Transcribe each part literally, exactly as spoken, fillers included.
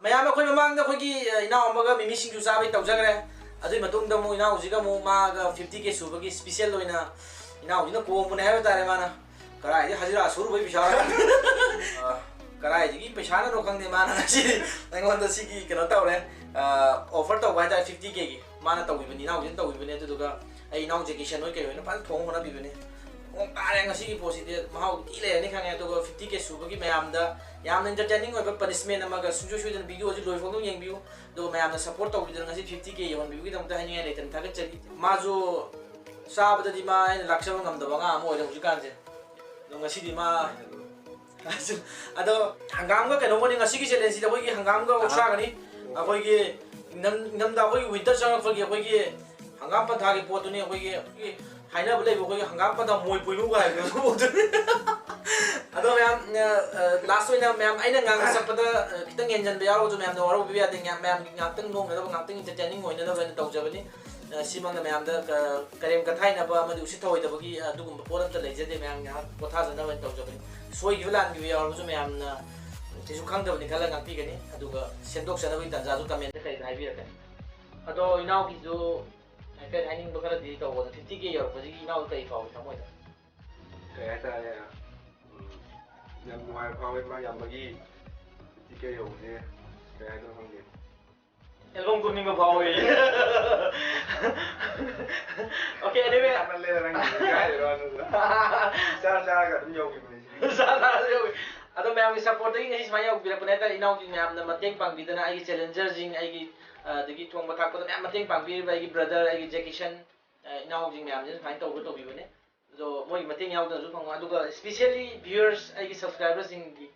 ꯃꯌꯥꯝ, ꯑꯩꯈꯣꯏ ꯃꯃꯥꯡꯗ ꯑꯩꯈꯣꯏꯒꯤ, ꯑ, ꯏꯅꯥꯎ ꯑꯃꯒ ꯃꯤꯃꯤ ꯁꯤꯡꯖꯨ ꯆꯥꯕꯩ ꯇꯧꯖꯈ꯭ꯔꯦ꯫ ꯑꯗꯨꯒꯤ ꯃꯇꯨꯡꯗ ꯑꯃꯨꯛ ꯏꯅꯥꯎꯁꯤꯒ ꯑꯃꯨꯛ ꯃꯥꯒ fifty K ꯁꯨꯕꯒꯤ special ꯑꯣꯏꯅ ꯏꯅꯥꯎꯁꯤꯅ ꯀꯣꯡꯕꯅꯦ ꯍꯥꯏꯕ ꯇꯥꯔꯦ꯫ ꯃꯥꯅ ꯀꯗꯥꯏꯗꯒꯤ ꯍꯖꯤꯔꯥ ꯁꯨꯔꯨꯕꯩ ꯄꯩꯁꯥ, ꯑ, ꯀꯗꯥꯏꯗꯒꯤ ꯄꯩꯁꯥꯅꯅꯣ ꯈꯪꯗꯦ, ꯃꯥꯅ ꯉꯁꯤꯗꯤ ꯑꯩꯉꯣꯟꯗ ꯁꯤꯒꯤ ꯀꯩꯅꯣ ꯇꯧꯔꯦ, ꯑ, offer ꯇꯧꯕ ꯍꯥꯏꯇꯥꯔꯦ, fifty K ꯒꯤ꯫ ꯃꯥꯅ ꯇꯧꯕꯤꯕꯅꯤ, ꯏꯅꯥꯎꯁꯤꯅ ꯇꯧꯕꯤꯕꯅꯤ꯫ ꯑꯗꯨꯗꯨꯒ ꯑꯩ ꯏꯅꯥꯎ ꯖꯦꯀꯤꯁꯟ ꯍꯣꯏ ꯀꯩ ꯍꯣꯏꯅ ꯐꯖꯅ ꯊꯣꯡ ꯍꯣꯠꯅꯕꯤꯕꯅꯤ꯫ ꯃꯑꯣꯡ ꯇꯥꯔꯦ ꯉꯁꯤꯒꯤ ꯄꯣꯠꯁꯤꯗꯤ, ꯃꯍꯥꯎ ꯊꯤ ꯂꯩꯔꯅꯤ ꯈꯪꯉꯦ꯫ ꯑꯗꯨꯒ fifty K ꯁꯨꯕꯒꯤ ꯃꯌꯥꯝꯗ ꯌꯥꯝꯅ entertaining ꯑꯣꯏꯕ punishment ꯑꯃꯒ ꯁꯨꯡꯁꯣꯏ ꯁꯣꯏꯗꯅ video ꯑꯁꯤ ꯂꯣꯏꯐꯥꯎꯗꯨꯝ ꯌꯦꯡꯕꯤꯌꯨ꯫ ꯑꯗꯨꯒ ꯃꯌꯥꯝꯅ support ꯇꯧꯕꯤꯗꯨꯅ ꯉꯁꯤ fifty K ꯌꯧꯍꯟꯕꯤꯕꯒꯤꯗꯃꯛꯇ ꯍꯥꯏꯅꯤꯡꯉꯥꯏ ꯂꯩꯇꯅ ꯊꯥꯒꯠꯆꯔꯤ꯫ ꯃꯥꯁꯨ ꯆꯥꯕꯗꯗꯤ ꯃꯥ ꯑꯩꯅ ꯂꯥꯛꯆꯕ ꯉꯝꯗꯕ ꯑꯉꯥꯡ ꯑꯃ ꯑꯣꯏꯔꯦ ꯍꯧꯖꯤꯛꯀꯥꯟꯁꯦ꯫ ꯑꯗꯣ ꯉꯁꯤꯗꯤ ꯃꯥ ꯑꯗꯣ ꯍꯪꯒꯥꯝꯒ ꯀꯩꯅꯣꯒꯅꯤ ꯉꯁꯤꯒꯤ challenge ꯁꯤꯗ, ꯑꯩꯈꯣꯏꯒꯤ ꯍꯪꯒꯥꯝꯒ ꯑꯣꯛꯁꯥꯒꯅꯤ꯫ ꯑꯩꯈꯣꯏꯒꯤ ꯏꯪꯊꯝ-, ꯏꯪꯊꯝꯊꯥ, ꯑꯩꯈꯣꯏꯒꯤ winter ꯆꯪꯉꯛꯄꯒꯤ ꯑꯩꯈꯣꯏꯒꯤ ꯍꯪꯒꯥꯝ ꯄꯟꯊꯥꯒꯤ ꯄꯣꯠꯇꯨꯅꯤ꯫ ꯑꯩꯈꯣꯏꯒꯤ, ꯑꯩꯈꯣꯏꯒꯤ ꯍꯥꯏꯅꯕ ꯂꯩꯕ, ꯑꯩꯈꯣꯏꯒꯤ ꯍꯪꯒꯥꯝ ꯄꯟꯊꯥ ꯃꯣꯏ ꯄꯣꯏꯅꯨꯒ ꯍꯥꯏꯕꯗꯣ ꯑꯗꯨ ꯄꯣꯠꯇꯨꯅꯤ꯫ ꯑꯗꯣ ꯃꯌꯥꯝ, ꯑ, ꯑ, last ꯑꯣꯏꯅ ꯃꯌꯥꯝ ꯑꯩꯅ ꯉꯥꯡꯕ ꯆꯠꯄꯗ, ꯑ, ꯈꯤꯇꯪ ꯍꯦꯟꯖꯟꯕ ꯌꯥꯎꯔꯒꯁꯨ ꯃꯌꯥꯝꯅ ꯋꯥꯔꯧꯕꯤꯕ ꯌꯥꯗꯦ꯫ ꯃꯌꯥꯝ, ꯃꯌꯥꯝꯒꯤ ꯉꯥꯛꯇꯪ ꯅꯣꯛꯅꯅꯕ, ꯉꯥꯛꯇꯪ entertaining ꯑꯣꯏꯅꯅꯕ ꯑꯩꯅ ꯇꯧꯖꯕꯅꯤ꯫ ꯑ, ꯁꯤꯃꯛꯅ ꯃꯌꯥꯝꯗ, ꯑ, ꯀꯔꯦꯝ ꯀꯊꯥꯏꯅꯕ ꯑꯃꯗꯤ ꯎꯁꯤꯠ ꯊꯑꯣꯏꯗꯕꯒꯤ ꯑꯗꯨꯒꯨꯝꯕ ꯄꯣꯠ ꯑꯝꯇ ꯂꯩꯖꯗꯦ꯫ ꯃꯌꯥꯝ ꯉꯥꯏꯍꯥꯛ ꯄꯣꯊꯥꯖꯅꯕ ꯑꯣꯏꯅ ꯇꯧꯖꯕꯅꯤ꯫ ꯁꯣꯏꯈꯤꯕ ꯂꯥꯟꯈꯤꯕ ꯌꯥꯎꯔꯕꯁꯨ ꯃꯌꯥꯝꯅ ꯀꯩꯁꯨ ꯈꯪꯗꯕꯅꯤ ꯈꯜꯂ ꯉꯥꯛꯄꯤꯒꯅꯤ꯫ ꯑꯗꯨꯒ ꯁꯦꯝꯗꯣꯛꯆꯅꯕꯒꯤ ꯇꯥꯟꯖꯥꯁꯨ comment ꯇ ꯀꯩꯗ ꯍꯥꯏꯕꯤꯔꯛꯀꯅꯤ꯫ ꯑꯗꯣ ꯏꯅꯥꯎꯒꯤꯁꯨ ꯍꯥꯏꯐꯦꯠ ꯍꯥꯏꯅꯤꯡꯕ ꯈꯔꯗꯤ ꯇꯧꯕꯗ, fifty K ꯌꯧꯔꯛꯄꯁꯤꯒꯤ ꯏꯅꯥꯎꯗ ꯀꯔꯤ ꯐꯥꯎꯏ ꯊꯃꯣꯏꯗ? ꯀꯩ ꯍꯥꯏꯇꯥꯔꯦ, ꯎꯝ, ꯌꯥꯝ ꯅꯨꯡꯉꯥꯏꯕ ꯐꯥꯎꯋꯦ꯫ ꯃꯥ ꯌꯥꯝꯕꯒꯤ fifty K ꯌꯧꯕꯁꯦ ꯀꯩ ꯍꯥꯏꯗꯣꯏꯅꯣ ꯈꯪꯗꯦ꯫ Album ꯀꯨꯝꯅꯤꯡꯕ ꯐꯥꯎꯋꯦ꯫ Okay, anyway꯫ ꯌꯥꯝꯃꯜꯂꯦꯗ ꯅꯪꯒꯤꯗꯨꯗꯤ, ꯀꯥꯏꯗꯩꯅꯣ ꯑꯗꯨꯗ? ꯆꯥꯔ ꯆꯥꯔꯒ ꯑꯗꯨꯝ ꯌꯧꯈꯤꯕꯅꯦ ꯁꯤꯗꯤ꯫ ꯆꯥꯔ ꯆꯥꯔꯒ ꯌꯧꯈꯤ꯫ ꯑꯗꯣ ꯃꯌꯥꯝꯒꯤ support ꯇꯒꯤ ꯉꯁꯤ ꯁꯨꯃꯥꯏꯅ ꯌꯧꯕꯤꯔꯛꯄꯅꯦ ꯍꯥꯏꯇꯥꯔꯦ꯫ ꯏꯅꯥꯎꯒꯤ ꯃꯌꯥꯝꯅ ꯃꯇꯦꯡ ꯄꯥꯡꯕꯤꯗꯅ, ꯑꯩꯒꯤ challenger ꯁꯤꯡ, ꯑꯩꯒꯤ, ꯑ, ꯑꯗꯒꯤ ꯊꯣꯡꯕ ꯊꯥꯛꯄꯗ ꯃꯌꯥꯝ ꯃꯇꯦꯡ ꯄꯥꯡꯕꯤꯔꯤꯕ ꯑꯩꯒꯤ brother, ꯑꯩꯒꯤ ꯖꯦꯀꯤꯁꯟ, ꯑ, ꯏꯅꯥꯎꯁꯤꯡ ꯃꯌꯥꯝꯁꯤꯅ ꯁꯨꯃꯥꯏꯅ ꯇꯧꯕ ꯇꯧꯕꯤꯕꯅꯦ꯫ ꯑꯗꯣ ꯃꯣꯏꯒꯤ ꯃꯇꯦꯡ ꯌꯥꯎꯗꯅꯁꯨ ꯐꯪꯉꯣꯏ꯫ ꯑꯗꯨꯒ specially viewers, ꯑꯩꯒꯤ subscriber ꯁꯤꯡꯒꯤ,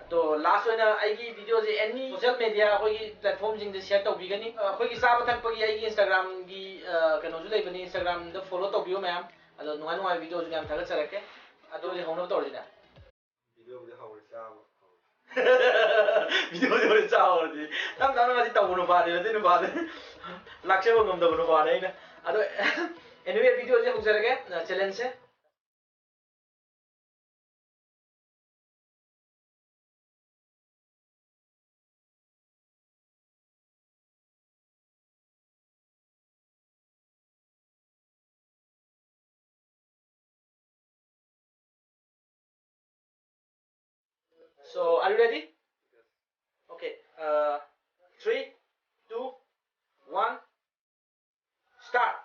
ꯑꯗꯣ last ꯑꯣꯏꯅ ꯑꯩꯒꯤ video ꯁꯦ any social media ꯑꯩꯈꯣꯏꯒꯤ platform ꯁꯤꯡꯗ share ꯇꯧꯕꯤꯒꯅꯤ꯫ ꯑ, ꯑꯩꯈꯣꯏꯒꯤ ꯆꯥꯕ ꯊꯛꯄꯒꯤ ꯑꯩꯒꯤ Instagram ꯒꯤ, ꯑ, ꯀꯩꯅꯣꯁꯨ ꯂꯩꯕꯅꯤ, Instagram ꯗ follow ꯇꯧꯕꯤꯌꯨ ꯃꯌꯥꯝ꯫ ꯑꯗꯣ ꯅꯨꯡꯉꯥꯏ ꯅꯨꯡꯉꯥꯏꯕ video ꯁꯨ ꯃꯌꯥꯝ ꯊꯥꯒꯠꯆꯔꯛꯀꯦ꯫ ꯑꯗꯨ ꯍꯧꯖꯤꯛ ꯍꯧꯅꯕ ꯇꯧꯔꯁꯤꯅꯦ꯫ Video ꯕꯨꯗꯤ ꯍꯧꯔꯦ, ꯆꯥꯕ ꯍꯧꯔꯦ꯫ Video ꯕꯨꯗꯤ ꯍꯧꯔꯦ, ꯆꯥꯕ ꯍꯧꯔꯗꯤ꯫ ꯇꯞ ꯇꯞꯅ ꯃꯥꯗꯤ ꯇꯧꯕ ꯅꯨꯄꯥꯅꯦ, ꯑꯗꯨ ꯅꯨꯄꯥꯗꯤ꯫ ꯂꯥꯛꯆꯕ ꯉꯝꯗꯕ ꯅꯨꯄꯥꯅꯦ ꯑꯩꯅ꯫ ꯑꯗꯣ anyway, video say ꯍꯧꯖꯔꯒꯦ, challenge say. So, are you ready? Okay. Uh, three, two, one, start.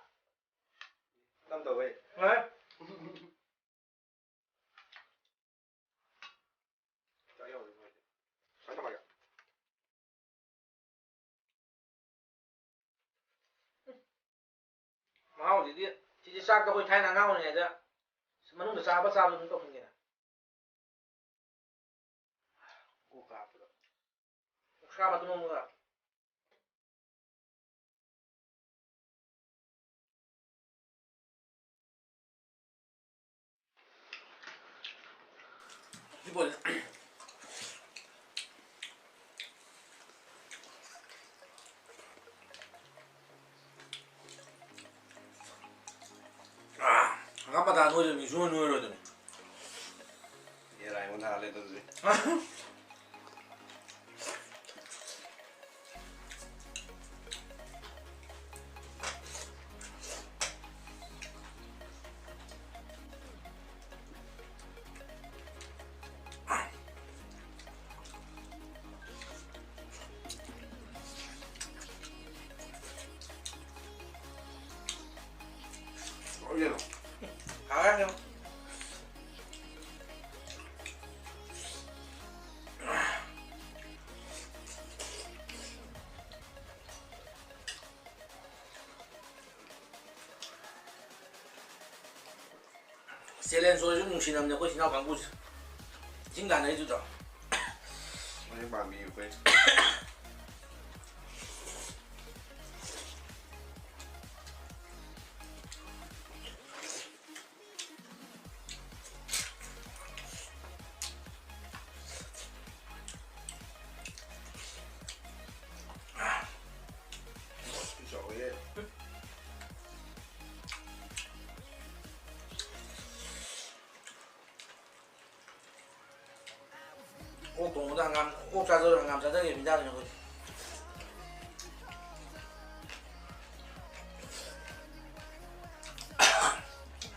ꯇꯝ ꯇꯧꯋꯦ꯫ ꯍꯣꯏ꯫ ꯆꯥꯛ ꯌꯥꯎꯔꯗꯤ ꯅꯨꯡꯉꯥꯏꯇꯦ꯫ ꯁꯨꯃꯥꯏꯅ ꯊꯝꯃꯒꯦ꯫ ꯃꯍꯥꯎꯁꯤꯗꯤ, ꯁꯤꯗꯤ ꯆꯥꯛꯇ ꯑꯩꯈꯣꯏ ꯊꯥꯏꯅ ꯑꯉꯥꯡ ꯑꯣꯏꯔꯤꯉꯩꯗ ꯃꯅꯨꯡꯗ ꯆꯥꯕ ꯆꯥꯕꯗ ꯑꯗꯨꯝ ꯇꯧꯁꯤꯟꯒꯦꯅ꯫ ꯑꯣꯛ ꯍꯥꯞꯄꯗꯣ꯫ ꯑꯣꯛꯁꯥ ꯃꯇꯨꯝ ꯑꯃꯒ꯫ ꯁꯤ ꯄꯣꯠꯁꯦ꯫ ꯑꯥ, ꯍꯪꯒꯥꯝ ꯃꯇꯥ ꯅꯣꯏꯗꯕ ꯃꯤ ꯁꯨꯡꯅꯣꯏ ꯅꯣꯏꯔꯣꯏꯗꯕꯅꯤ꯫ ꯌꯦꯔꯥꯏ ꯑꯣꯟꯊꯔ ꯂꯩꯗꯧꯗꯨꯗꯤ꯫ ꯍꯥꯎꯔꯦ ꯀꯩꯅꯣ꯫ ꯍꯥꯎꯔꯦ ꯀꯩꯅꯣ꯫ Challenge ꯑꯣꯏꯔꯁꯨ ꯅꯨꯡꯁꯤꯅꯕꯅꯦ ꯑꯩꯈꯣꯏ ꯏꯆꯤꯟ ꯏꯅꯥꯎ ꯀꯥꯡꯕꯨꯁꯦ꯫ ꯏꯁꯤꯡ ꯇꯥꯟꯅꯔꯤꯗꯨꯗꯣ꯫ ꯃꯣꯏꯅ ꯄꯥꯝꯕꯤ ꯑꯩꯈꯣꯏ꯫ ꯆꯥꯎꯋꯦꯍꯦ꯫ ꯑꯣꯛ ꯊꯣꯡꯕꯗ ꯍꯪꯒꯥꯝ, ꯑꯣꯛ ꯆꯥꯖꯔ ꯍꯪꯒꯥꯝ ꯆꯥꯖꯒꯦ ꯃꯤꯗꯥꯅꯤ ꯑꯩꯈꯣꯏꯗꯤ꯫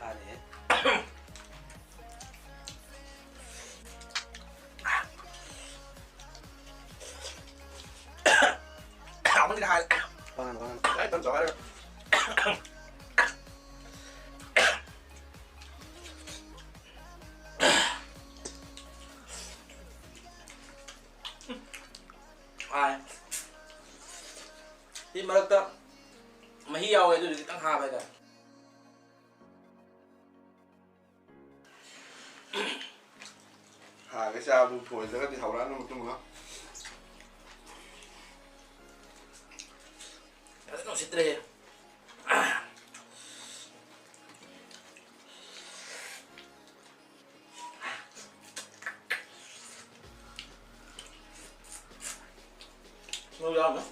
ꯍꯥꯟꯅꯦ꯫ ꯍꯥꯏꯔꯦ꯫ ꯀꯅꯥꯅꯣ, ꯀꯅꯥꯅꯣ? ꯂꯥꯏ ꯇꯝ ꯆꯥꯎ ꯍꯥꯏꯔꯒ꯫ ꯍꯥꯏ꯫ ꯁꯤ ꯃꯔꯛꯇ ꯃꯍꯤ ꯌꯥꯎꯋꯦ, ꯑꯗꯨꯗꯤ ꯈꯤꯇꯪ ꯍꯥꯞꯄ ꯍꯥꯏꯇꯥꯔꯦ꯫ ꯍꯥꯟꯅꯒꯩ ꯆꯥꯕꯗꯨ ꯊꯣꯏꯗ꯭ꯔꯒꯗꯤ ꯍꯧꯔꯛꯑꯅꯨ ꯃꯇꯨꯡꯗ꯫ ꯐꯖꯅ ꯎꯁꯤꯠꯇ꯭ꯔꯦꯍꯦ꯫ ꯉꯧ ꯌꯥꯎꯔꯝꯃꯦ꯫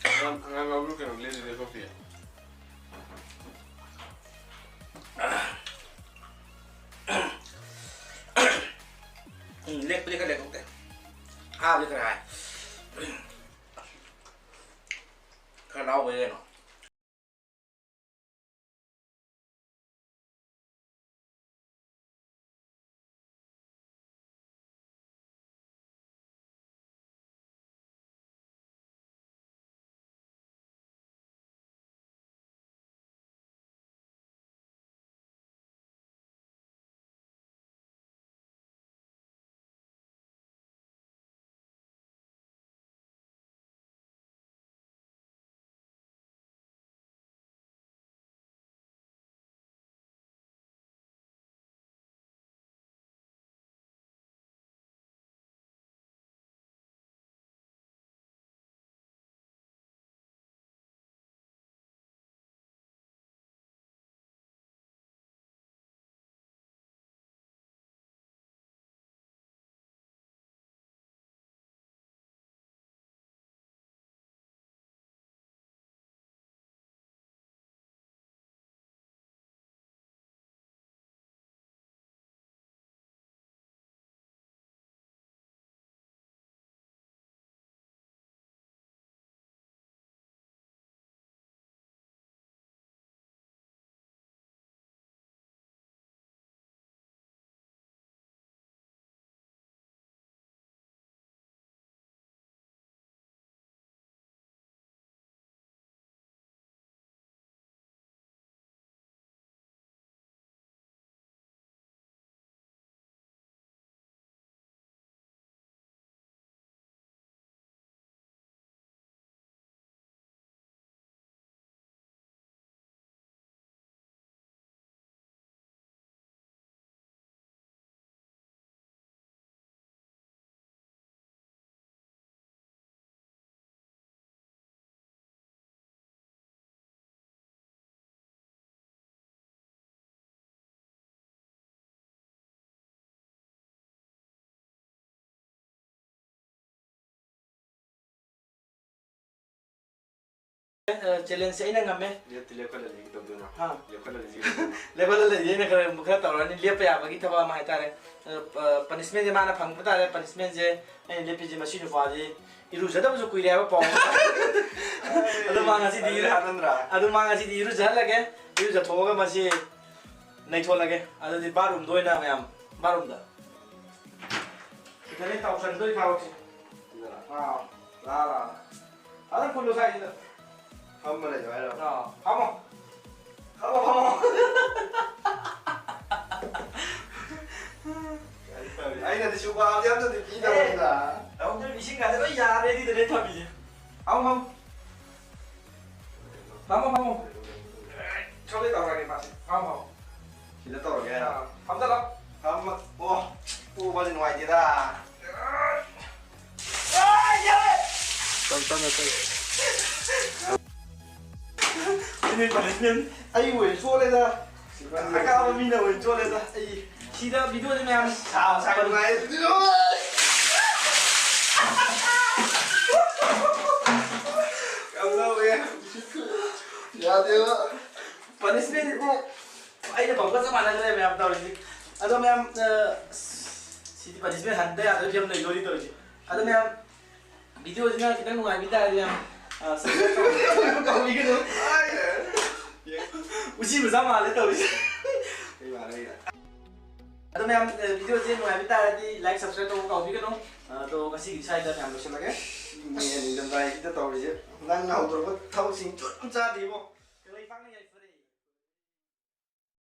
ꯑꯉꯥꯡ, ꯑꯉꯥꯡ ꯉꯥꯎꯕꯤꯌꯨ ꯀꯩꯅꯣ, ꯂꯦꯟꯗꯤ ꯂꯦꯟꯊꯣꯛꯇꯦ꯫ ꯎꯝ, ꯂꯦꯛꯄꯗꯤ ꯈꯔ ꯂꯦꯛꯊꯣꯛꯇꯦ꯫ ꯍꯥꯕꯗꯤ ꯈꯔ ꯍꯥꯏ꯫ ꯈꯔ ꯂꯥꯎꯕ ꯀꯩꯅꯣ꯫ ꯆꯦꯂꯦꯟꯖꯁꯦ ꯑꯩꯅ ꯉꯝꯃꯦ꯫ ꯂꯦꯞꯇꯤ ꯂꯦꯞꯈꯠꯂꯗꯤ ꯀꯩꯗꯧꯗꯣꯏꯅꯣ? ꯍꯥ꯫ ꯂꯦꯞꯈꯠꯂꯗꯤ ꯁꯤꯔꯦ꯫ ꯂꯦꯞꯍꯜꯂ ꯂꯩꯗꯤ ꯑꯩꯅ ꯈꯔ ꯈꯔ ꯇꯧꯔꯅꯤ, ꯂꯦꯞꯄ ꯌꯥꯕꯒꯤ ꯊꯕꯛ ꯑꯃ ꯍꯥꯏꯇꯥꯔꯦ꯫ ꯑꯗꯣ ꯄꯅꯤꯁꯃꯦꯟꯁꯦ ꯃꯥꯅ ꯐꯪꯕ ꯇꯥꯔꯦ꯫ ꯄꯅꯤꯁꯃꯦꯟꯁꯦ ꯑꯩꯅ ꯂꯦꯞꯄꯤꯁꯦ ꯃꯁꯤ ꯅꯨꯄꯥꯁꯤ ꯏꯔꯨꯖꯗꯕꯁꯨ ꯀꯨꯏꯔꯦ ꯍꯥꯏꯕ ꯄꯥꯎ꯫ ꯑꯗꯣ ꯃꯥ ꯉꯁꯤꯗꯤ ꯏꯔꯨ- ꯍꯥꯏꯃꯟꯗ꯭ꯔꯥ? ꯑꯗꯣ ꯃꯥ ꯉꯁꯤꯗꯤ ꯏꯔꯨꯖꯍꯜꯂꯒꯦ꯫ ꯏꯔꯨꯖꯊꯣꯛꯑꯒ ꯃꯁꯤ ꯅꯩꯊꯣꯛꯂꯒꯦ꯫ ꯑꯗꯨꯗꯤ ꯕꯥꯠꯔꯨꯝꯗ ꯑꯣꯏꯅ ꯃꯌꯥꯝ, ꯕꯥꯠꯔꯨꯝꯗ꯫ ꯁꯤꯗꯅꯦ ꯇꯧꯁꯟꯗꯣꯏ ꯊꯕꯛꯁꯦ꯫ ꯁꯤꯗꯔꯥ? ꯑꯥ, ꯂꯥ, ꯂꯥ, ꯂꯥ꯫ ꯐꯖꯅ ꯄꯨꯜꯂꯨ ꯁ꯭ꯋꯥꯏꯁꯤꯗ꯫ ꯐꯝꯃ ꯂꯩꯌꯣ ꯍꯥꯏꯔꯣ? ꯑꯥ, ꯐꯝꯃꯣ꯫ ꯐꯝꯃꯣ, ꯐꯝꯃꯣ꯫ ꯀꯔꯤ ꯇꯧꯔꯤ? ꯑꯩꯅꯗꯤ ꯁꯨꯕꯥꯗꯤ ꯑꯝꯇꯗꯤ ꯄꯤꯗꯕꯅꯤꯗ꯫ ꯇꯧꯗꯣꯏ ꯏꯁꯤꯡ ꯀꯥꯁꯦ ꯂꯣꯏ ꯌꯥꯔꯦ, ꯑꯗꯨꯗꯅꯦ ꯊꯝꯃꯤꯁꯦ꯫ ꯐꯝꯃꯣ, ꯐꯝꯃꯣ꯫ ꯐꯝꯃꯣ, ꯐꯝꯃꯣ꯫ ꯁꯣꯝꯗ ꯇꯧꯔꯒꯦ ꯃꯥꯁꯦ꯫ ꯐꯝꯃꯣ, ꯐꯝꯃꯣ꯫ ꯁꯤꯗ ꯇꯧꯔꯒꯦ ꯍꯥꯏꯔꯣ? ꯑꯥ, ꯐꯝꯖꯜꯂꯣ꯫ ꯐꯝꯃ-, ꯑꯣ, ꯄꯣꯕꯁꯦ ꯅꯨꯡꯉꯥꯏꯇꯦꯗ꯫ ꯑꯥ, ꯌꯥꯔꯦ꯫ ꯇꯞ ꯇꯞꯅ ꯇꯞ꯫ ꯑꯩꯅ ꯄꯅꯤꯁꯃꯦꯟ ꯑꯩ ꯑꯣꯏꯅ ꯆꯣꯠꯂꯦꯗ꯫ ꯑꯀꯥꯕ ꯃꯤꯅ ꯑꯣꯏꯅ ꯆꯣꯠꯂꯦꯗ꯫ ꯑꯩ ꯁꯤꯗ ꯚꯤꯗꯤꯑꯣꯁꯦ ꯃꯌꯥꯝ ꯁꯥ-, ꯁꯥ-, ꯅꯨꯡꯉꯥꯏ꯫ ꯀꯝꯗꯧꯋꯦ? ꯌꯥꯗꯦꯕ꯫ ꯄꯅꯤꯁꯃꯦꯟꯁꯤꯗꯤ ꯑꯩꯅ ꯐꯪꯕꯒ ꯆꯞ ꯃꯥꯟꯅꯈ꯭ꯔꯦ ꯃꯌꯥꯝ ꯇꯧꯔꯤꯁꯤ꯫ ꯑꯗꯣ ꯃꯌꯥꯝ, ꯑ, ꯁꯤꯗꯤ ꯄꯅꯤꯁꯃꯦꯟ ꯍꯟꯗ ꯌꯥꯗꯕ ꯐꯤꯕꯝ ꯂꯩꯗꯣꯔꯤ ꯇꯧꯔꯤꯁꯦ꯫ ꯑꯗꯣ ꯃꯌꯥꯝ, ꯚꯤꯗꯤꯑꯣꯁꯤꯅ ꯈꯤꯇꯪ ꯅꯨꯡꯉꯥꯏꯕꯤ ꯇꯥꯔꯗꯤ ꯃꯌꯥꯝ, ꯑ, subscribe ꯇꯧꯕꯤꯒꯅꯨ, ꯇꯧꯕꯤꯒꯅꯨ꯫ ꯎꯆꯤ ꯃꯆꯥ ꯃꯥꯜꯂꯦ ꯇꯧꯔꯤꯁꯦ꯫ ꯀꯩ ꯃꯥꯜꯂꯦ? ꯑꯗꯣ ꯃꯌꯥꯝ, ꯑ, ꯚꯤꯗꯤꯑꯣꯁꯦ ꯅꯨꯡꯉꯥꯏꯕꯤ ꯇꯥꯔꯗꯤ like, subscribe ꯇꯧꯕ ꯀꯥꯎꯕꯤꯒꯅꯨ꯫ ꯑ, ꯑꯗꯣ ꯉꯁꯤꯒꯤꯗꯤ ꯁ꯭ꯋꯥꯏꯗ ꯃꯌꯥꯝ ꯂꯣꯏꯁꯤꯜꯂꯒꯦ꯫ ꯃꯤ ꯅꯤꯡꯊꯝꯊꯥꯁꯤꯗ ꯇꯧꯔꯤꯁꯦ꯫ ꯅꯪꯅ ꯍꯧꯗꯣꯔꯛꯄ ꯊꯕꯛꯁꯤꯡ ꯖꯨꯠ ꯑꯃ ꯆꯥꯗꯦ ꯏꯕꯣ꯫